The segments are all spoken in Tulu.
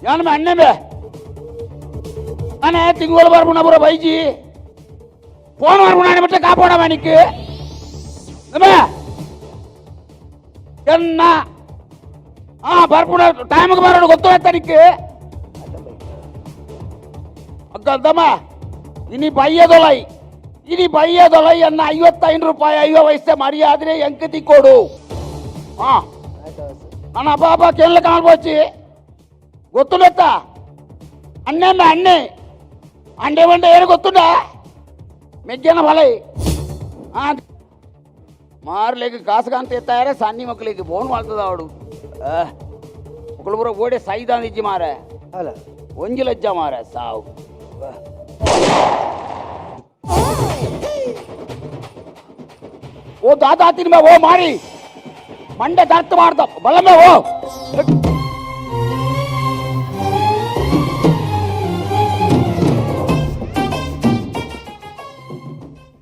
ಯಾನ ಅಣ್ಣೆ ಬೇ ಅನೇ ತಿಂಗಳು ಬರ್ಬುಣ ಪೂರ ಬೈಜಿ ಫೋನ್ ಬರ್ಬುಣ ಬಿಟ್ಟು ಕಾಪಾಡ ಮನಿಕ್ ಎನ್ನ ಆ ಬರ್ಪುಣ ಟೈಮ್ಗೆ ಬರೋಣ ಗೊತ್ತಾಯ್ತ ನಿಕ್ಕೆ ಅಕ್ಕಲ್ದಮ್ಮ ಇನಿ ಬೈಯದೊಲೈ ಇನಿ ಬೈಯದೊಲೈ ಅನ್ನ 55 ರೂಪಾಯಿ 50 ವಯಸ್ಸೆ ಮರ್ಯಾದ್ರೆ ಎಂಕತಿ ಕೊಡು. ಹಾ ಅಣ್ಣ ಬಾಬಾ ಕೇಳಲ ಕಾಣ್ಬೋಚಿ ಗೊತ್ತುಂಡತ್ತ ಅಣ್ಣೆ ಅಣ್ಣೆ ಅಂಡೆ ಬಂಡೆ ಏನು ಗೊತ್ತುಂಡ ಮೆಗ್ಗೇನ ಬಲೈ ಮಾರ್ಲಿಕ್ಕೆ ಕಾಸು ಎತ್ತಾರೆ ಸನ್ನಿ ಮಕ್ಕಳಿಗೆ ಫೋನ್ ಮಾಡ್ತದ ಅವಡು ಮಕ್ಕಳು ಪೂರ ಓಡೆ ಸೈದಾನ್ ಇಜ್ಜಿ ಮಾರ ಅಲ್ಲ ಒಂಜಿ ಲಜ್ಜ ಮಾರ ಸಾವು. ಓ ದಾದಾ ತಿನ್ಬ ಓ ಮಾರಿ ಮಂಡೆ ದರ್ತ್ ಮಾಡ್ದ ಬಲಮೆ ಓ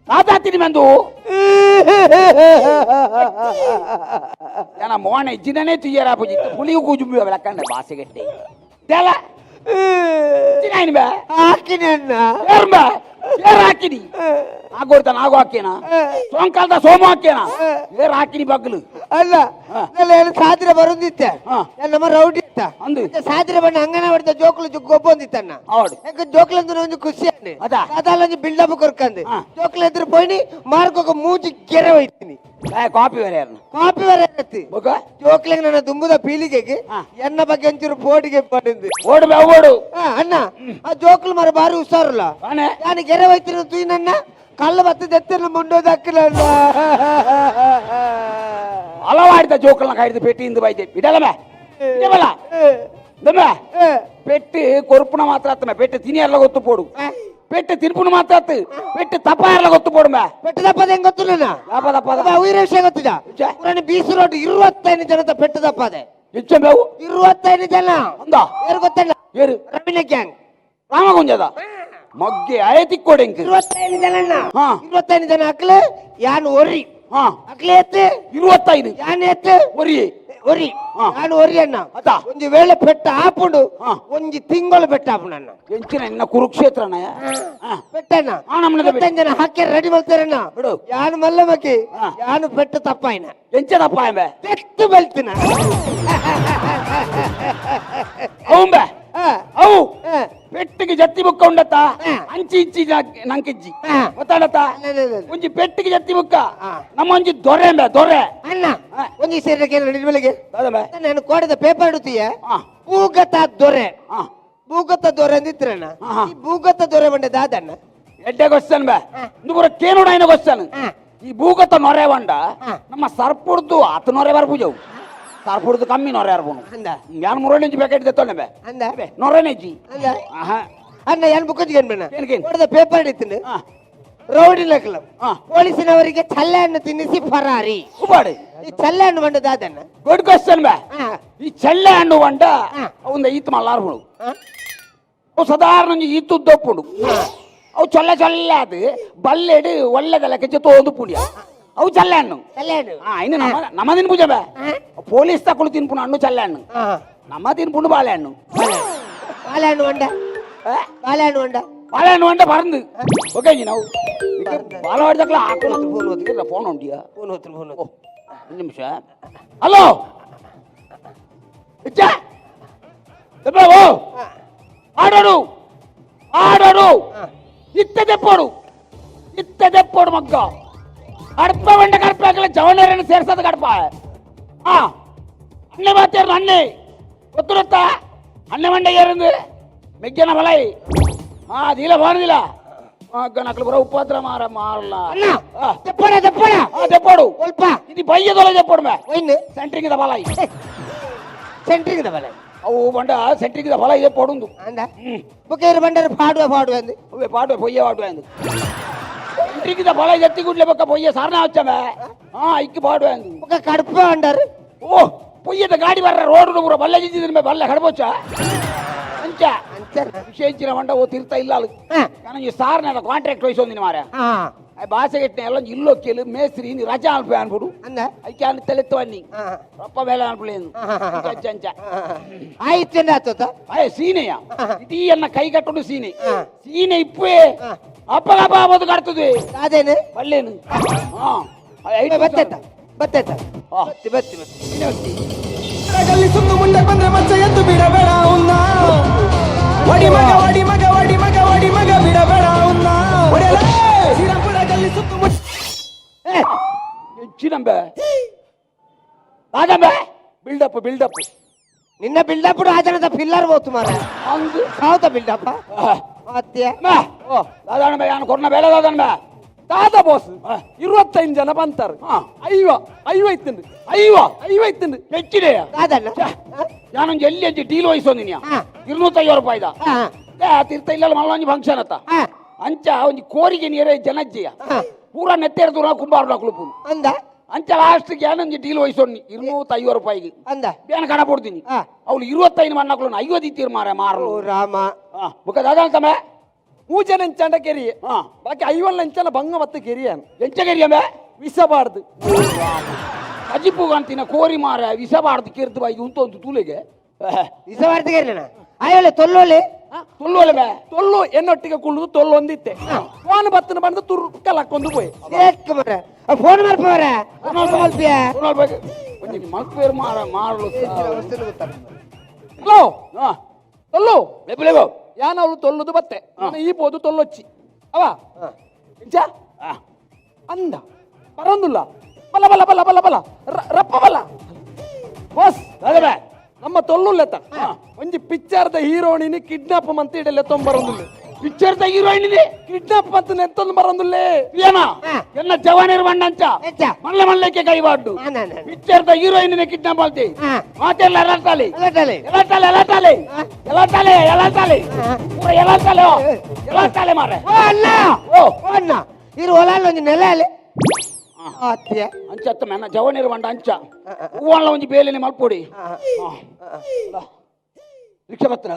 ದಾದಾ ತಿನ್ಬಂದು ಏನ ಮೋಣ ಇಜ್ಜಿನೇ ತುಯ್ಯರ ಪೂಜಿ ಪುಲಿಯು ಕೂಜುಂಬಿ ಬೆಳಕಂಡೆ ಬಾಸೆಗಟ್ಟೆ ತೆಲ ತಿನ್ನಾಯಿನ ಬೇ ಹಾಕಿನಿ ಅಣ್ಣ. ಏರ್ಬ ಏರ್ ಹಾಕಿನಿ ಆಗೋಡ್ತಾನ ಆಗೋ ಹಾಕೇನ ಸೋಂಕಾಲದ ಸೋಮು ಹಾಕೇನ ಏರ್ ಹಾಕಿನಿ ಬಗ್ಲು. ಅಲ್ಲ ಏನು ಸಾದ್ರೆ ಬರುದಿತ್ತೆ ನಮ್ಮ ರೌಡಿ ಇತ್ತ ಅಂದು ಸಾದ್ರೆ ಬಣ್ಣ ಅಂಗನವಾಡಿದ ಜೋಕುಲು ಗೊಬ್ಬೊಂದಿತ್ತಣ್ಣ. ಹೌದು. ಯಾಕೆ ಜೋಕುಲು ಅಂದ್ರೆ ಒಂಜಿ ಖುಷಿ ಅಣ್ಣೆ ಅದಾ. ಅದಲ್ಲ ಒಂಜಿ ಬಿಲ್ಡಪ್ ಕೊರ್ಕಂದು ಜೋಕುಲು ಎದುರು ಪೋಯ್ನಿ ಮಾರ್ಕೋಕ ಮೂಜಿ ಗೆರೆ ಹೋಯ್ತೀನಿ. ಕಾಪಿ ಬೇರೆ ಯಾರನ್ನ ಕಾಪಿ ಬೇರೆ ಇರತ್ತಿ ಬೊಕ ಜೋಕ್ಲೆಗ್ ನನ್ನ ದುಂಬುದ ಪೀಳಿಗೆಗೆ ಎನ್ನ ಬಗ್ಗೆ ಒಂಚೂರು ಪೋಟಿಗೆ ಪడింದು. ಓಡು ಬೇ ಓಡು. ಅಣ್ಣ ಆ ಜೋಕುಲು ಮರ ಬಾರಿ ಹುಷಾರುಲ್ಲ. ನಾನು ಗೆರೆ ಹೋಯ್ತೀನಿ ತೂಯಿನಣ್ಣ ಕಲ್ಲು ಬತ್ತದ ಎತ್ತಿನ ಮುಂಡೋದಕ್ಕಿಲ್ಲ. ಹಲವಾಡಿದ ಜೋಕಲ್ನ ಕಾಯ್ದು ಪೆಟ್ಟಿಯಿಂದ ಬೈದೆ ಇಡಲಮೆ ಇಡಬಲ್ಲ ದಮ್ಮ ಪೆಟ್ಟು ಕೊರುಪುನ ಮಾತ್ರ ಅತ್ತಮ ಪೆಟ್ಟು ತಿನಿಯರ್ಲ ಗೊತ್ತು ಪೋಡು ಪೆಟ್ಟು ತಿನ್ಪುನ ಮಾತ್ರ ಅತ್ತು ಪೆಟ್ಟು ತಪ್ಪ ಎರ್ಲ ಗೊತ್ತು ಪೋಡು ಮೇ ಪೆಟ್ಟು ತಪ್ಪದ ಹೆಂಗ್ ಗೊತ್ತು ನನ್ನ ತಪ್ಪ ತಪ್ಪದ ಉಯಿರ ವಿಷಯ ಗೊತ್ತಿದ ಪುರಾಣ ಬೀಸು ರೋಡ್ 25 ಜನದ ಪೆಟ್ಟು ತಪ್ಪದೆ ಹೆಚ್ಚ ಬೇವು 25 ಜನ ಅಂದ ಏರು ಗೊತ್ತಲ್ಲ ಏರು ರವಿನ ಗ್ಯಾಂಗ್ ರಾಮಗುಂಜದ ಮಗ್ಗೆ ಆಯತಿಕ್ಕೋಡೆ 25 ಜನ 25 ಜನ ಅಕ್ಲೆ ಯಾನ್ ಒರಿ ಅಕ್ಲೆ ಎತ್ತು 25 ಯಾನ್ ಎತ್ತು ಒರಿ ಒರಿ ನಾನು ಒರಿ ಅಣ್ಣ ಒಂಜಿ ವೇಳೆ ಪೆಟ್ಟ ಆಪುಂಡು ಒಂಜಿ ತಿಂಗಳು ಪೆಟ್ಟ ಆಪುಂಡು ಅಣ್ಣ. ಎಂಚಿನ ಇನ್ನ ಕುರುಕ್ಷೇತ್ರನ ಪೆಟ್ಟಣ್ಣ ಜನ ಹಾಕಿ ರೆಡಿ ಮಾಡ್ತಾರಣ್ಣ ಬಿಡು ಯಾನು ಮಲ್ಲ ಮಕ್ಕಿ ಯಾನು ಪೆಟ್ಟು ತಪ್ಪಾಯ್ನ ಎಂಚ ತಪ್ಪಾಯಂಬೆ ಪೆಟ್ಟು ಬಲ್ತಿನ ಅವಂಬೆ ಅವು ಪೆಟ್ಟಿಗೆ ಜತ್ತಿ ಬುಕ್ಕ ಉಂಡತ್ತ ಅಂಚಿ ಇಂಚಿ ನಂಕಿಜ್ಜಿ ಗೊತ್ತಾಡತ್ತ ಒಂಜಿ ಪೆಟ್ಟಿಗೆ ಜತ್ತಿ ಬುಕ್ಕ ನಮ್ಮ ಒಂಜಿ ದೊರೆ ಅಂಬೆ ದೊರೆ ಅಣ್ಣ ಒಂಜಿ ಸೇರಕ್ಕೆ ಬೆಳಿಗ್ಗೆ ನಾನು ಕೋಡದ ಪೇಪರ್ ಇಡುತ್ತೀಯ ಭೂಗತ ದೊರೆ ಭೂಗತ ದೊರೆ ಅಂದಿತ್ರಣ್ಣ. ಈ ಭೂಗತ ದೊರೆ ಬಂಡೆ ದಾದಣ್ಣ ಎಡ್ಡೆ ಕ್ವಶನ್ ಬೇ ಪೂರ ಕೇನುಡ ಐನ ಕ್ವಶನ್. ಈ ಭೂಗತ ನೊರೆ ಬಂಡ ನಮ್ಮ ಸರ್ಪುಡ್ದು ಆತ ನೊರೆ ಬರ್ಪೂಜವು ಸರ್ಪುಡ್ದು ಕಮ್ಮಿ ನೊರೆ ಅರ್ಪುನು ಯಾನ್ ಮುರಳಿ ಇಂಚು ಪ್ಯಾಕೆಟ್ ತೆತ್ತೊಂಡೆ ಬೇ ಅಂದ ನೊರೆನೆಜ್ಜಿ ಅಂದ ಅಣ್ಣ ಯಾನ್ ಬುಕ್ಕಜ್ಗೆ ಏನ್ ಪೇಪರ್ ಇಡ್ತೀನಿ ರೌಡಿ ನಕಲ ಪೊಲೀಸಿನವರಿಗೆ ಚಲ್ಲೆ ಹಣ್ಣು ತಿನ್ನಿಸಿ ಫರಾರಿ. ಉಪಾಡು ಈ ಚಲ್ಲೆ ಹಣ್ಣು ಬಂಡ ದಾದಣ್ಣ. ಗುಡ್ ಕ್ವಶನ್ ಬೇ. ಈ ಚಲ್ಲೆ ಹಣ್ಣು ಬಂಡ ಅವಂದ ಈತ್ ಮಲ್ಲಾರ್ಪುಡು ಅವು ಸಾಧಾರಣ ಈತು ಉದ್ದಪ್ಪುಂಡು ಅವು ಚೊಲ್ಲ ಚೊಲ್ಲ ಅದು ಬಲ್ಲೆಡು ಒಳ್ಳೆದಲ್ಲ ಕೆಚ್ಚ ತೋಂದು ಪುಣ್ಯ ಅವು ಚಲ್ಲೆ ಹಣ್ಣು. ಚಲ್ಲೆ ಹಣ್ಣು ಇನ್ನು ನಮ್ಮ ನಮ್ಮ ತಿನ್ಪುಜ ಬೇ ಪೊಲೀಸ್ ತಕೊಳು ತಿನ್ಪುಣ ಹಣ್ಣು ಚಲ್ಲೆ ಹಣ್ಣು ನಮ್ಮ ತಿನ್ಪುಂಡು ಬಾಳೆಹಣ್ಣು. ಬಾಳೆಹಣ್ಣು ಬಂಡ ಬಾಳೆಹಣ್ಣು ಬಂಡ ಬಾಳೆಹಣ್ಣು ಬಂಡ ಪರಂದು ಓಕೆ ನಾವು ಬಾಲವಾಡಿದಾಗಲ ಹಾಕೊಂಡು ಫೋನ್ ಫೋನ್ ಉಂಟಿಯಾ ಫೋನ್ ಹೋತ್ರು ಫೋನ್ ಒಂದು ನಿಮಿಷ. ಹಲೋ ಇಚ್ಚ ಓ ಆಡೋಡು ಆಡೋಡು ಇತ್ತ ದೆಪ್ಪೋಡು ಇತ್ತ ದೆಪ್ಪೋಡು ಮಗ್ಗ ಕಡಪ ಬಂಡ ಕಡಪ ಹಾಕಲ್ಲ ಜವನರನ್ನು ಸೇರ್ಸೋದು ಕಡಪ. ಅಣ್ಣೆ ಮಾತೇರ್ನ ಅಣ್ಣೆ ಗೊತ್ತಿರುತ್ತ ಅಣ್ಣೆ ಮಂಡೆ ಏರಂದು ಮೆಗ್ಗನ ಬಲೈ ದೀಲ ಬಾರದಿಲ್ಲ ನಕಲು ಬರೋ ಉಪದ್ರ ಮಾರ ಮಾರಲ್ಲ. ಅಣ್ಣ ದೆಪ್ಪಡ ದೆಪ್ಪಡ ದೆಪ್ಪೋಡು ಒಲ್ಪ ಇದು ಬೈಯದೊಲ ದೆಪ್ಪೋಡು ಮೇ ಒಯ್ನು ಸೆಂಟ್ರಿಂಗ್ the ಬಲೈ centring the ಬಲೈ ಅವು ಬಂಡ ಸೆಂಟ್ರಿಂಗ್ the ಬಲೈ ದೆಪ್ಪೋಡುಂದು ಅಂದ ಬುಕ್ಕೇರು ಬಂಡರು ಪಾಡುವ ಪಾಡುವ ಅಂದು ಅವೇ ಪಾಡುವ ಪೊಯ್ಯ ಪಾಡುವ ಅಂದು ಸೆಂಟ್ರಿಂಗ್ the ಬಲೈ ಎತ್ತಿ ಗುಡ್ಲೆ ಬಕ್ಕ ಪೊಯ್ಯ ಸಾರಣ ಹಚ್ಚಮೆ ಇಕ್ಕಿ ಪಾಡುವ ಅಂದು ಬುಕ್ಕ ಕಡುಪ ಅಂಡರು ಓ ಪೊಯ್ಯದ ಗಾಡಿ ಬರ್ರ ರೋಡ್ ಪೂರ ಬಲ್ಲೆ ಜಿದ್ದಿದ್ರೆ ಬಲ್ಲೆ ಕಡಬೋಚ ಅಂಚ ವಿಶೇಷ ಬಂಡ ಓ ತೀರ್ಥ ಇಲ್ಲ ಅಲ್ಲಿ ಈ ಸಾರ್ನ ಕಾಂಟ್ರಾಕ್ಟ್ ವಹಿಸೊಂದಿನ ಮಾರ ಭಾಷೆ ಗಿಟ್ನ ಎಲ್ಲ ಇಲ್ಲೊಕ್ಕೇಲು ಮೇಸ್ತ್ರಿ ನೀ ರಜಾ ಅನ್ಪು ಅನ್ಬಿಡು ಅಂದ ಐಕೆ ಅನ್ ತೆಲೆತ್ತವನ್ನಿ ರಪ್ಪ ಬೇಲೆ ಅನ್ಪುಲೇನು ಅಂಚ ಅಂಚ ಆಯ್ತು ಆತೋತ ಅಯ್ಯ ಸೀನೆಯ ಇಡೀ ಅನ್ನ ಕೈ ಕಟ್ಟುಡು ಸೀನೆ ಸೀನೆ ಇಪ್ಪೆ ಅಪ್ಪಗ ಅಪ್ಪ ಆಬೋದು ಕಟ್ತದೆ ಅದೇನು ಬಲ್ಲೇನು ಬತ್ತೈತ ಬತ್ತೈತ ಬತ್ತಿ ಬತ್ತಿ ಬತ್ತಿ ಗಲ್ಲಿ ಸುಂದು ಮುಂದೆ ಬಂದ್ರೆ ಮಚ್ಚ ಎದ್ದು ಬಿಡಬೇಡ ಉನ್ನ ಒಡಿ ಮಗ ಒಡಿ ಮಗ ಒಡಿ ಮಗ ಒಡಿ ಮಗ ಬಿಡಬೇಡ ಉನ್ನ ಒಡೆಯಲೇ ಶ್ರೀರಾಮ್ಪುರ ಗಲ್ಲಿ ಸುತ್ತು ಮುಂದೆ ಹೆಚ್ಚಿನಂಬೆ ರಾಜಂಬೆ build up build up ನಿನ್ನ ಬಿಲ್ಡಪ್ ಆಚರಣದ ಪಿಲ್ಲರ್ ಹೋತು ಮಾರ ಅಂದು ಹೌದಾ ಬಿಲ್ಡಪ್ ಅತ್ಯ ಓ ದಾದಾಣ ಯಾನು ಕೊರ್ನ ಬೇಲೆ ದಾದಾಣ ದಾದಾ ಬಾಸ್ 25 ಜನ ಬಂತಾರೆ ಐವ ಐವ ಇತ್ತಂದು ಐವ ಐವ ಇತ್ತಂದು ಹೆಚ್ಚಿದೆ ದಾದಣ್ಣ ಯಾನೊಂದು ಎಲ್ಲಿ ಅಂಚಿ ಡೀಲ್ ವಹಿಸೋದಿನಿ 250 ರೂಪಾಯಿದ ತೀರ್ಥ ಇಲ್ಲ ಮಲ್ಲೊಂಜಿ ಫಂಕ್ಷನ್ ಅತ್ತ ಅಂಚ ಒಂಜಿ ಕೋರಿಗೆ ನೀರೇ ಜನಜ್ಜಿಯ ಪೂರ ನೆತ್ತೇರ್ ದೂರ ಕುಂಬಾರ ಕುಳುಪು ಅಂದ ಅಂಚ ಲಾಸ್ಟ್ ಯಾನೊಂಜಿ ಡೀಲ್ ವಹಿಸೋನಿ 250 ರೂಪಾಯಿಗೆ ಅಂದ ಬೇನ ಕಣ ಕೊಡ್ತೀನಿ ಅವಳು 25 ಮಣ್ಣಕ್ಳು 50 ತೀರ್ ಮಾರ ಮಾರಲು ರಾಮ ಬುಕ್ಕ ದಾದಾ ತಮ್ಮ ಮೂಜನ ಎಂಚಾಂಡ ಕೆರಿಯೆ ಬಾಕಿ ಐವಲ್ಲ ಎಂಚನ ಬಂಗ ಮತ್ತೆ ಕೆರಿಯಾನ ಎಂಚ ಕೆರಿಯಂಬೆ ವಿಸಬಾರ್ದು ಅಜಿಪು ಅಂತಿನ ಕೋರಿ ಮಾರ ವಿಸಬಾರ್ದು ಕಿರ್ದು ಬಾಯಿ ಉಂಟು ತೂಲೆಗೆ ವಿಸಬಾರ್ದು ಕೆರಿಯಣ ಅಯ್ಯೋಲೆ ತೊಲ್ಲೋಲೆ ತೊಲ್ಲೋಲೆ ಬೇ ತೊಲ್ಲು ಎನ್ನೊಟ್ಟಿಗೆ ಕುಳ್ಳುದು ತೊಲ್ಲು ಒಂದಿತ್ತೆ ಫೋನ್ ಬತ್ತನ ಬಂದು ತುರ್ಕಲ್ ಹಾಕೊಂಡು ಪೋಯ್ ಮಾರ ಫೋನ್ ಮಲ್ಪ ಮಾರ ಫೋನ್ ಮಲ್ಪಿಯ ಒಂಜಿ ಮಲ್ಪೇರ್ ಮಾರ ಮಾರಲು ಹಲೋ ತೊಲ್ಲು ಲೆಪ್ಪು ಯಾನ ಅವಳು ತೊಲ್ಲುದು ಬತ್ತೆ ಈ ಪೋದು ತೊಲ್ಲೊಚ್ಚಿ ಅವ ಎಂಚ ಅಂದ ಬರಂದುಲ್ಲ ಬಲ ಬಲ ಬಲ ಬಲ ಬಲ ರಪ್ಪ ಬಲ ಬಾಸ್ ನಮ್ಮ ತೊಲ್ಲುಲ್ಲೆತ್ತ ಒಂಜಿ ಪಿಕ್ಚರ್ದ ಹೀರೋಯಿನಿ ಕಿಡ್ನಾಪ್ ಮಂತ ಇಡಲೆ ತೊಂಬರಂದುಲ್ಲೆ ಪಿಕ್ಚರ್ದ ಹೀರೋಯಿನ್ ಕಿಡ್ನಾಪ್ ಮಂತ ನೆತ್ತೊಂದು ಬರಂದುಲ್ಲೆ ಏನ ಎನ್ನ ಜವಾನಿರ್ ಬಣ್ಣಂಚ ಮಲ್ಲೆ ಮಲ್ಲೆಕ್ಕೆ ಕೈವಾಡ್ಡು ಪಿಕ್ಚರ್ದ ಹೀರೋಯಿನ್ ಕಿಡ್ನಾಪ್ ಮಾಡ್ತಿ ಮಾತೆಲ್ಲ ಎಲಾಟಾಲಿ ಎಲಾಟಾಲಿ ಎಲಾಟಾಲಿ ಎಲಾಟಾಲಿ ಎಲಾಟಾಲಿ ಪೂರ ಎಲಾಟಾಲಿ ಎಲಾಟಾಲಿ ಮಾರೆ ಓ ಅಣ್ಣ ಓ ಅಣ್ಣ ಇರು ಹೊಲ ಒಂಜಿ ನೆಲ ಅಲ್ಲಿ ಅತ್ಯ ಅಂಚತ್ತ ಮೆನ್ನ ಜವನಿರು ಬಂಡ ಅಂಚ ಹೂವಲ್ಲ ಒಂಜಿ ಬೇಲೆನೆ ಮಲ್ಪೊಡಿ ರಿಕ್ಷಾ ಬತ್ರ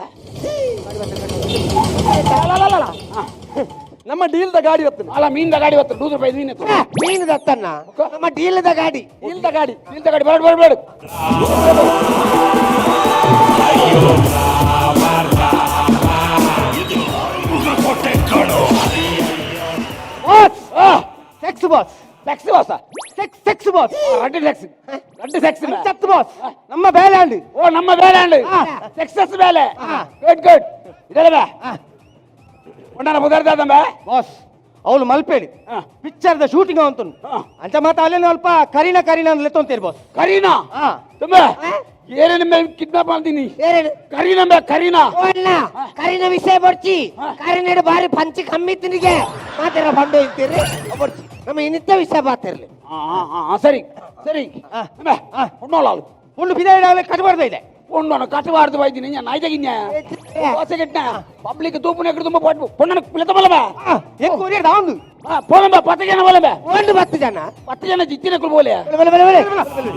ನಮ್ಮ ಡೀಲ್ದ ಗಾಡಿ ಹೊತ್ತು ಅಲ್ಲ ಮೀನ್ದ ಗಾಡಿ ಹೊತ್ತು 100 ರೂಪಾಯಿ ಮೀನು ಮೀನು ದತ್ತಣ್ಣ ನಮ್ಮ ಡೀಲ್ದ ಗಾಡಿ ಡೀಲ್ದ ಗಾಡಿ ಡೀಲ್ದ ಗಾಡಿ ಬೇಡ ಬೇಡ ಬೇಡ sex boss sex boss sex sex boss ರಡ್ಡು sex ರಡ್ಡು sex ಸತ್ ಬಾಸ್ ನಮ್ಮ ಬೇಲೆ ಅಂಡು ಓ ನಮ್ಮ ಬೇಲೆ ಅಂಡು ಸಕ್ಸಸ್ ಬೇಲೆ ಗುಡ್ ಗುಡ್ ಇದೆಲ್ಲ ಬಾ ಒಂಡನ ಬುದರ್ದಾದಂಬ ಬಾಸ್ ಅವಳು ಮಲ್ಪೇಳಿ ಪಿಕ್ಚರ್ದ ಶೂಟಿಂಗ್ ಅಂತ ಅಂಚ ಮಾತ ಅಲ್ಲೇನು ಅಲ್ಪ ಕರೀನಾ ಕರೀನಾ ಅಂತ ಲೆತ್ತೊಂತೀರಿ ಬಾಸ್ ಕರೀನಾ ತುಂಬ ಏನೇನು ಕಿಡ್ನಾಪ್ ಮಾಡ್ತೀನಿ ಕರೀನಾ ಬೇ ಕರೀನಾ ಕರೀನಾ ವಿಷಯ ಬರ್ಚಿ ಕರೀನ ಬಾರಿ ಪಂಚಿ ಕಮ್ಮಿ ತಿನ್ನಿಗೆ ಮಾತಾರ ಬಂಡು ಇಂತೀರಿ ಬರ್ಚಿ ನಮ್ಮ ಇನ್ನಿತ್ತ ವಿಷಯ ಬಾತಿರ್ಲಿ ಸರಿ ಸರಿ ಹೊಣ್ಣೋಳಾಳು ಒಂದು ಬಿದಾಯಿಡಾಗಲೇ ಕಟ್ಬಾರ್ದು ಇದೆ பொண்ணு கட்டுவாடுது வைத்தி நீங்க நாய்தகிங்க தோசை கட்டின பப்ளிக் தூப்பு எக்கடி ತುಂಬ போட்டு பொண்ணு பிள்ளை போலவே எங்க ஒரே தாந்து போலம்பா 10 ಜನ போலம்பா ಒಂದು 10 ಜನ 10 ಜನ ಜಿತ್ತಿನಕ್ಕಳು ಬೋಲೆ ಬಲೆ ಬಲೆ ಬಲೆ ಬಲೆ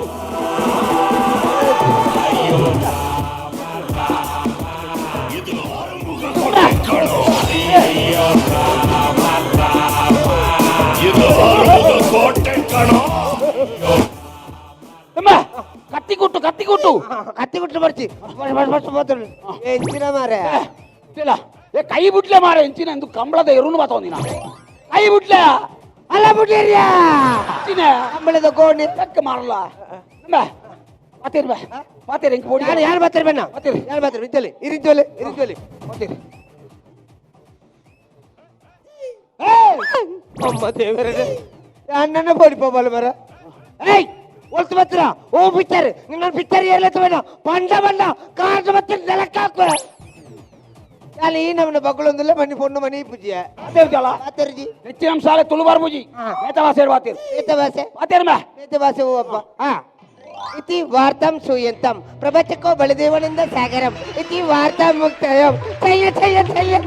ಕತ್ತಿ ಕೊಟ್ಟು ಕತ್ತಿ ಕೊಟ್ಟು ಕತ್ತಿ ಕೊಟ್ಟು ಬರ್ಚಿ ಎಂಚಿನ ಮಾರೆ ಇಲ್ಲ ಏ ಕೈ ಬಿಟ್ಲೆ ಮಾರೆ ಎಂಚಿನ ಎಂದು ಕಂಬಳದ ಎರುನು ಬಾತವಂದಿನ ಕೈ ಬಿಟ್ಲೆ ಅಲ್ಲ ಬಿಡ್ಲಿರ್ಯಾ ಎಂಚಿನ ಕಂಬಳದ ಗೋಣಿ ತಕ್ಕ ಮಾರಲ್ಲ ಬಾತೀರಿ ಬಾ ಬಾತೀರಿ ಎಂಕ್ ಬೋಡಿ ಯಾರು ಯಾರು ಬಾತೀರಿ ಬಣ್ಣ ಬಾತೀರಿ ಯಾರು ಬಾತೀರಿ ಇದ್ದಲಿ ಇರಿದ್ದೋಲೆ ಇರಿದ್ದೋಲೆ ಬಾತೀರಿ ಅಮ್ಮ ದೇವರೇ ಅಣ್ಣನ ಬೋಡಿ ಪೋಬಲ್ ಮರ ಏಯ್ ಒಲ್ತು ಬತ್ತಿರ ಓ ಪಿಕ್ಚರ್ ನಿನ್ನ ಪಿಕ್ಚರ್ ಏರ್ಲತ್ತ ಬೇಡ ಬಂಡ ಬಂಡ ಕಾಡು ಬತ್ತಿರ ನೆಲಕ್ಕೆ ಹಾಕುವ ಅಲ್ಲಿ ಈ ನಮ್ಮನ್ನ ಬಗ್ಗಳೊಂದಿಲ್ಲ ಮನಿ ಪೊಣ್ಣು ಮನಿ ಪೂಜೆ ಬಾತರ್ಜಿ ಹೆಚ್ಚಿನ ಶಾಲೆ ತುಳುಬಾರ್ ಪೂಜಿ ಮೇತ ಭಾಷೆ ಬಾತೀರ್ ಮೇತ ಭಾಷೆ ಬಾತೀರ್ ಮೇ ಮೇತ ಭಾಷೆ ಓ ಅಪ್ಪ ಹಾ ಇತಿ ವಾರ್ತಾಂ ಸೂಯಂತಂ ಪ್ರಪಂಚಕ್ಕೋ ಬಲದೇವನಿಂದ ಸಾಗರಂ ಇತಿ ವಾರ್ತಾ ಮುಕ್ತಾಯಂ ಥಯ್ಯ ಥಯ್ಯ ಥಯ್ಯ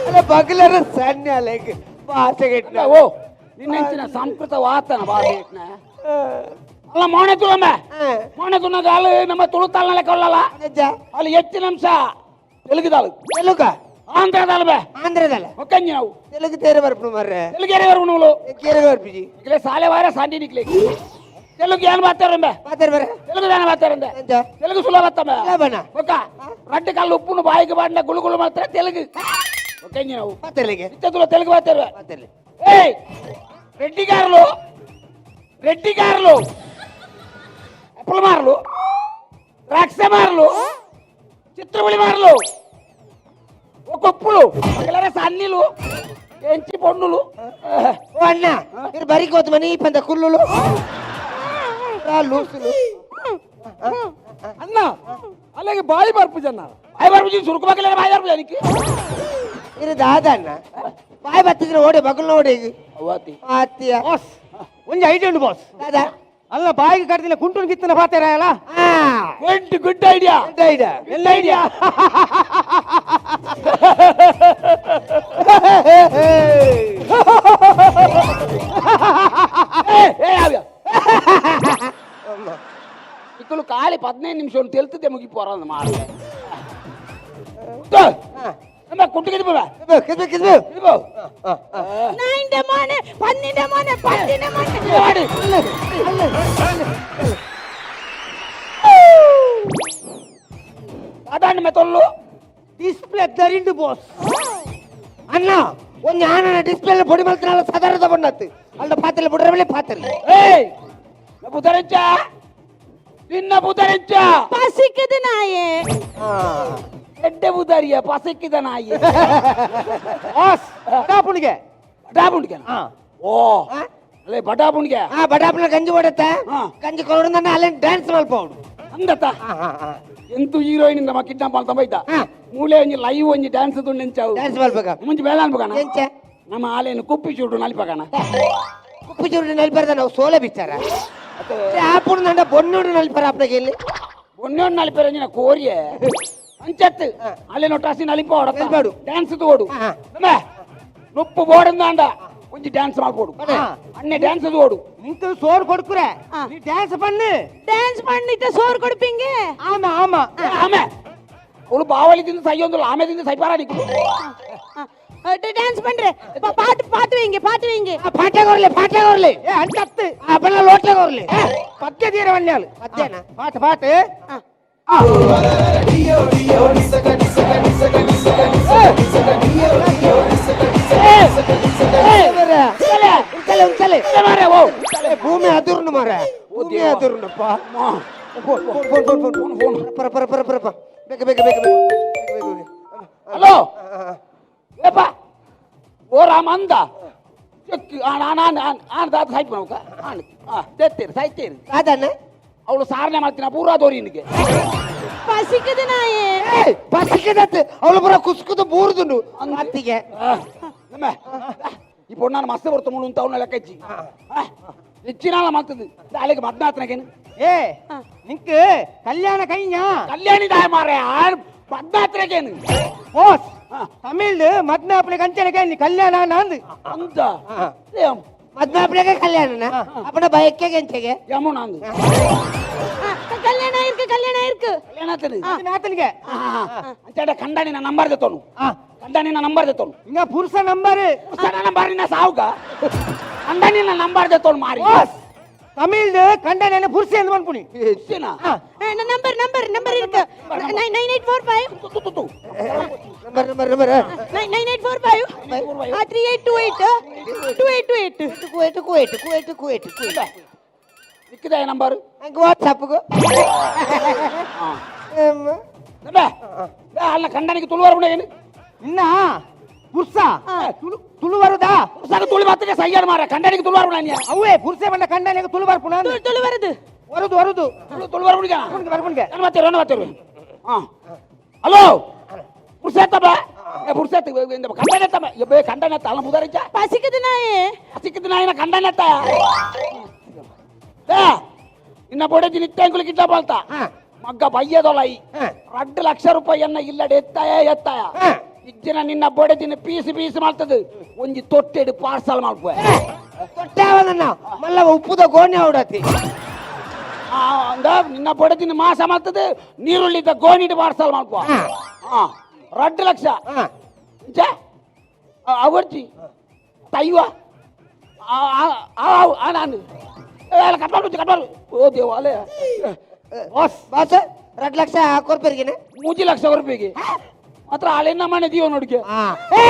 ಅಲ್ಲ ಬಗ್ಲರ ಸಣ್ಣ ಅಲೆಗ್ ಭಾಷೆಗೆ ಓ ನಿನ್ನೆಂಚಿನ ಸಂಸ್ಕೃತ ವಾತನ ಭಾಷೆ ಅಲ್ಲ ಮೋಣೆ ತುಳಮ್ಮ ಮೋಣೆ ತುಣ್ಣಗಾಲು ನಮ್ಮ ತುಳುತಾಲ್ನಲ್ಲ ಕೊಲ್ಲಲ್ಲ ಅಲ್ಲಿ ಹೆಚ್ಚಿನ ಅಂಶ ತೆಲುಗುದಾಳು ತೆಲುಗ ಆಂಧ್ರದಲ್ಲ ಬೇ. ಆಂಧ್ರದಲ್ಲ. ಒಕ್ಕಂಜಿ ನಾವು. ತೆಲುಗು ತೇರೆ ಬರ್ಪುನು ಮಾರ್ರೆ. ತೆಲುಗು ಏರೆ ಬರ್ಪುನು. ಕೇರೆ ಬರ್ಪಿಜಿ. ನಿಕ್ಲೆ ಸಾಲೆ ವಾರ ಸಾಂಡಿ ನಿಕ್ಲೆ ತೆಲುಗು ಏನ್ ಮಾತಾರಂಬೆ? ಮಾತಾಡ್ ಬರ. ತೆಲುಗು ದಾನ ಮಾತಾರಂದೆ? ಎಂಚ? ತೆಲುಗು ಸುಲಭ ಬತ್ತಂಬೆ. ಸುಲಭನ? ಒಕ್ಕ ರಡ್ಡು ಕಲ್ಲು ಉಪ್ಪುನು ಬಾಯಿಗೆ ಬಾಡಿನ ಗುಳು ಗುಳು ಮಾಡ್ತಾರೆ ತೆಲುಗು. ಒಕ್ಕಂಜಿ ನಾವು. ಮಾತಾಡ್ಲಿಕ್ಕೆ. ಇತ್ತದುಲ ತೆಲುಗು ಮಾತಾಡುವೆ. ಮಾತಾಡ್ಲಿ. ಏಯ್ రెడ్డిగారులు, రెడ్డిగారులు, అప్పుల మారులు, ద్రాక్ష మారులు, చిత్రపులి మారులు, ఒక ఉప్పులు, ఒకలరే సన్నీలు, ఎంచి పొన్నులు. ఓ అన్న, మీరు బరికి పోతామని పెద్ద కుల్లులు లూసులు. ಅಣ್ಣ, ಅಲ್ಲಿಗೆ ಬಾಯಿ ಬರ್ಪು ಜನ. బాయి బరుపు సురుకు పక్కలేరు, బాయి బరుపు దానికి. మీరు దాదా అన్న, బాయ్ బತ್ತಿದ್ರೆ ಓಡಿ ಬಗುಲ್ ಓಡಿ. ಅತ್ತಿಯ. ಬಾಸ್, ಒಂಜಿ ಐಡಿಯಾ ಉಂಡು ಬಾಸ್. దాదా. ಅಲ್ಲ, ಬಾಯಿಗೆ ಕಡ್ದಿನ ಕುಂಟುನ್ ಗಿತ್ತನ ಪಾತೆರ ಅಲ್ಲ. Good good idea. Good idea. Good idea. ಇಕ್ಕಲು ಖಾಲಿ 15 ನಿಮಿಷ ತೆಲ್ತದೆ ಮುಗಿ ಪೋರ ಮಾಡ ನಮ್ಮ ಕುಟ್ಟಿಗೆ ಬಾ. ಕಿದ್ಬು ಕಿದ್ಬು. ಇದ್ಬೋ. ನಾಯಿಂಡೆ ಮೋನೆ, ಪನ್ನಿಂಡೆ ಮೋನೆ, ಪನ್ನಿಂಡೆ ಮೋನೆ. ಮಾಡಿ ಅದಾಂಡ ಮೆತ್ತೊಲ್ಲು. Display ದರಿಂಡು boss. ಅಣ್ಣ, ಒಂಜಿ ಆನನ ಡಿಸ್ಪ್ಲೇ ಪೊಡಿ ಮಲ್ತನಾಲ ಸಾಧಾರಣ ಬಣ್ಣತ್ತು ಅಲ್ಲ, ಪಾತ್ರೆ ಬುಡ್ರ ಮೇಲೆ ಪಾತ್ರೆ. ಏಯ್, ಬುಧರಿಂಚ ನಿನ್ನ ಬುಧರಿಂಚ. ಪಸಿಕ್ಕದು ನಾಯೆ. ಎಡ್ಡೆ ಬುಧಾರಿಯ ಪಸಕ್ಕಿದ ನಾಯಿ. ಬಾಸ್, ಬಡಾಪುಣಿಗೆ. ಬಡಾಪುಣಿಗೆ. ಓ ಅಲ್ಲೇ ಬಡಾಪುಣಿಗೆ. ಆ ಬಡಾಪುನ ಗಂಜಿ ಓಡತ್ತ. ಹಾ. ಗಂಜಿ ಕೊರಡು ಅಲ್ಲೇ ಡ್ಯಾನ್ಸ್ ಮಲ್ಪೌಡು. ಅಂದತ್ತ ಎಂತು ಹೀರೋಯಿನ್ ಇಂದ ಕಿಡ್ನಾಪ್ ಮಾಡ್ತಾ ಬೈತ. ಮೂಲೆ ಒಂಜಿ ಲೈವ್ ಒಂಜಿ ಡ್ಯಾನ್ಸ್ ತುಂಡು ಎಂಚಾವು. ಡ್ಯಾನ್ಸ್ ಮಲ್ಪಕ. ಮುಂಚೆ ಬೇಡ ಅನ್ಬೇಕಣ. ಎಂಚ? ನಮ್ಮ ಆಲೇನು ಕುಪ್ಪಿ ಚೂಟು ನಲಿಪಕಣ. ಕುಪ್ಪಿ ಚೂರು ನಲ್ಪರ್ದ ನಾವು ಸೋಲೆ ಬಿಚ್ಚಾರ ಆಪುಡು ನಂಡ ಬೊನ್ನುಡು ನಲ್ಪರ ಅಪ್ಪಗೆ ಇಲ್ಲಿ. ಒನ್ನೊಂದು ನಲಿಪರ ಒಂಜಿನ ಕೋರಿಯೆ ಅಂಚತ್ತು ಅಲ್ಲೇನೋ ಟಾಸಿ ನಲಿಪೋಡ. ನಲಿಪಾಡು. ಡ್ಯಾನ್ಸ್ ತೋಡು. ಹಾ. ನಮ್ಮ ನುಪ್ಪು ಬೋಡಂದಾಂಡ ಒಂಜಿ ಡ್ಯಾನ್ಸ್ ಮಾಡ್ಕೊಡು. ಅಣ್ಣೆ ಡ್ಯಾನ್ಸ್ ತೋಡು. ನಿಂತು ಸೋರ್ ಕೊಡ್ಕುರೆ. ಹಾ. ನೀ ಡ್ಯಾನ್ಸ್ ಪಣ್ಣು. ಡ್ಯಾನ್ಸ್ பண்ணிட்டு ಸೋರ್ ಕೊಡ್ಪಿಂಗೆ. ಆಮ ಆಮ. ಆಮೆ ಅವಳು ಬಾವಲಿ ತಿಂದು ಸೈಯೊಂದು ಆಮೆ ತಿಂದು ಸೈಪಾರ ನಿಕ್ಕು. ಡ್ಯಾನ್ಸ್ பண்றே, பாட்டு பாட்டு வைங்க, பாட்டு வைங்க. ಪಾಟ್ಯಾಗ ಹೊರ್ಲಿ, ಪಾಟ್ಯಾಗ ಹೊರ್ಲಿ. ಏ ಅಂಚತ್ತು. ಅಪ್ಪನ ಲೋಟ್ಲಾಗ ಹೊರ್ಲಿ. ಪದ್ಯ ತೀರ ವನ್ಯಾಲು. ಪದ್ಯನ? ಪಾಟ್ ಪಾಟ್. ಉಂಚಲೆ ಉಂಚಲೆ. ಮಾರೆ ಓ. ಭೂಮಿ ಅದುರ್ನು ಮಾರ, ಭೂಮಿ ಅದುರ್ನಪ್ಪ. Phone phone phone phone phone phone. ಪರ ಪರ ಪರ ಪರ ಪರ, ಬೇಗ ಬೇಗ ಬೇಗ ಬೇಗ ಬೇಗ ಬೇಗ. ಹಲೋ, ಏಪ ಓ ರಾಮ ಅಂದ ಚೆಕ್ ಆಣ ಆಣ ಆಣ ಆಣ ದಾದ ಸಾಯ್ಪು ನೌಕ ಆಣ ಆ ತೆತ್ತೇರು ಸಾಯ್ತೇರು. ಅದನ್ನ. ಅವಳು ಸಾರಣೆ ಮಾಡ್ತೀನ ಪೂರಾ ದೋರಿ ನಿನಗೆ. ಪಸಿಕ್ಕದು ನಾಯೆ. ಪಸಿಕದತ್ತು ಅವಳು ಪೂರ ಕುಸ್ಕುದು ಬೂರ್ದುಂಡು ಅತ್ತಿಗೆ. ನಮ್ಮ ಈ ಪೊಣ್ಣನ ಮಸ್ತ್ ಬರ್ತ ಮುಳು ಅಂತ ಅವನ ಲೆಕ್ಕಚ್ಚಿ ಹೆಚ್ಚಿನಾಳ ಮಾಡ್ತದೆ ಅಲ್ಲಿಗೆ ಮದ್ನಾತನಗೇನು. ಏ, ನಿಂಕ್ ಕಲ್ಯಾಣ ಕೈഞ്ഞ. ಕಲ್ಯಾಣಿ ದಾಯ ಮಾರೆ ಮದ್ನಾತನಗೇನು. ಬಾಸ್, ತಮಿಳ್ ಮದ್ನಾಪನೆ ಕಂಚನ ಕೈ ಕಲ್ಯಾಣ ನಂದು. ಅಂತ ಮದ್ಮಾಪ್ಲೆಗೆ ಕಲ್ಯಾಣನ ಅಪ್ಪನ ಬಯಕೆಗೆ ಎಂಚೆಗೆ. ಯಮುನ ಅಂದು. ಕಲ್ಯಾಣ ಇರ್ಕು, ಕಲ್ಯಾಣ ಇರ್ಕು. ಕಲ್ಯಾಣ ಆತನ. ನಾತನಿಗೆ. ಅಂಚಾಡ ಕಂಡಾನಿ ನಂಬರ್ ದೆತ್ತೋನು. ಕಂಡಾನಿ ನಂಬರ್ ದೆತ್ತೋನು. ಇಂಗ ಪುರುಷ ನಂಬರ್. ನಂಬರ್ ನಿನ್ನ ಸಾವುಗ ಕಂಡಾನಿ ನಂಬರ್ ದೆತ್ತೋನು ಮಾರಿ. ಬಾಸ್, ತಮಿಳ್ ಕಂಡನೆ ಪುರುಷ ಎಂದು ಮನ್ಪುಣಿ. ಹೆಚ್ಚಿನ. Number number number ಇರ್ಕು, 9 9 8 4 5. ತು, ತು, ತು. Number number number. 9 9 8 4 5 3 8 2 8 2 8 2 8. Kuwait Kuwait Kuwait Kuwait Kuwait. ನಿಕ್ಕಿದ number. ಹಂಗೆ ವಾಟ್ಸಪ್ಗೂ. ಅಲ್ಲ, ಕಂಡನಿಗೆ ತುಳುವಾರ ಏನು? ಇನ್ನ ಪುರುಷ ತುಳು ತುಳು ಬರುದಾ? ಪುರುಷ ತುಳಿ ಮಾತ್ರ ಸಯ್ಯಾರ ಮಾರ ಕಂಡನಿಗೆ ತುಳುವಾರ ಉಣಾನ್ಯ. ಅವೇ ಪುರುಷ ಬಂದ ಕಂಡನಿಗೆ ತುಳು ಬರ್ಪುಣ. ತುಳು ಬರುದು. ವರುದು ವರುದು. ತುಳು ತುಳುವಾರ ಉಣಿಗ. ಬರ್ಪುಣ್ಗೆ. ನಾನು ಮಾತಾರು, ನಾನು ಮಾತಾರು. ಹಾ ಹಲೋ, ಪುರುಷತ್ತಪ್ಪ ಏ ಪುರುಷತ್ ಕಂಡನೆತ್ತಮ್ಮ ಬೇ ಕಂಡನೆತ್ತ ಅಲ್ಲ ಮುದಾರಿಚ. ಪಸಿಕ್ಕದು ನಾಯೆ. ಸಿಕ್ಕಿದ ನಾಯಿನ ಕಂಡನೆತ್ತ ನಿನ್ನ ಬೊಡೆದಿ ನಿತ್ಯಾಂಕುಲು ಕಿಟ್ಟ ಬಾಳ್ತ ಮಗ್ಗ ಬಯ್ಯದೊಲೈ. 2 ಲಕ್ಷ ರೂಪಾಯಿಯನ್ನ ಇಲ್ಲಡೆ ಎತ್ತಾಯ ಎತ್ತಾಯ. ಇಜ್ಜಿನ ನಿನ್ನ ಬೊಡೆದಿನ ಪೀಸ್ ಪೀಸ್ ಮಾಡ್ತದೆ ಒಂಜಿ ತೊಟ್ಟೆಡು ಪಾರ್ಸಲ್ ಮಾಡ್ಪು. ತೊಟ್ಟಾವದನ್ನ ಮಲ್ಲ ಉಪ್ಪುದ ಗೋಣಿ ಅವಡತಿ. ನಿನ್ನ ಬೊಡೆದಿನ ಮಾಸ ಮಾಡ್ತದೆ ನೀರುಳ್ಳಿದ ಗೋಣಿಡು ಪಾರ್ಸಲ್ ಮಾಡ್ಪು. 2 ಲಕ್ಷ. ಇಂಚ ಅವರ್ಜಿ ತೈವ ನಾನು ಕಟ್ ಮಾಡು, ಕಟ್ ಮಾಡು. ಓ ದೇವಾಲಯ. ಬಾಸ್. ಬಾಸ್, 2 ಲಕ್ಷ ಕೊರ್ಪೆರ್ಗಿನ. 3 ಲಕ್ಷ ರೂಪಾಯಿಗೆ ಮಾತ್ರ ಹಳೆನ ಮನೆ ದೀವ ನೋಡಿಕೆ. ಆ. ಏ!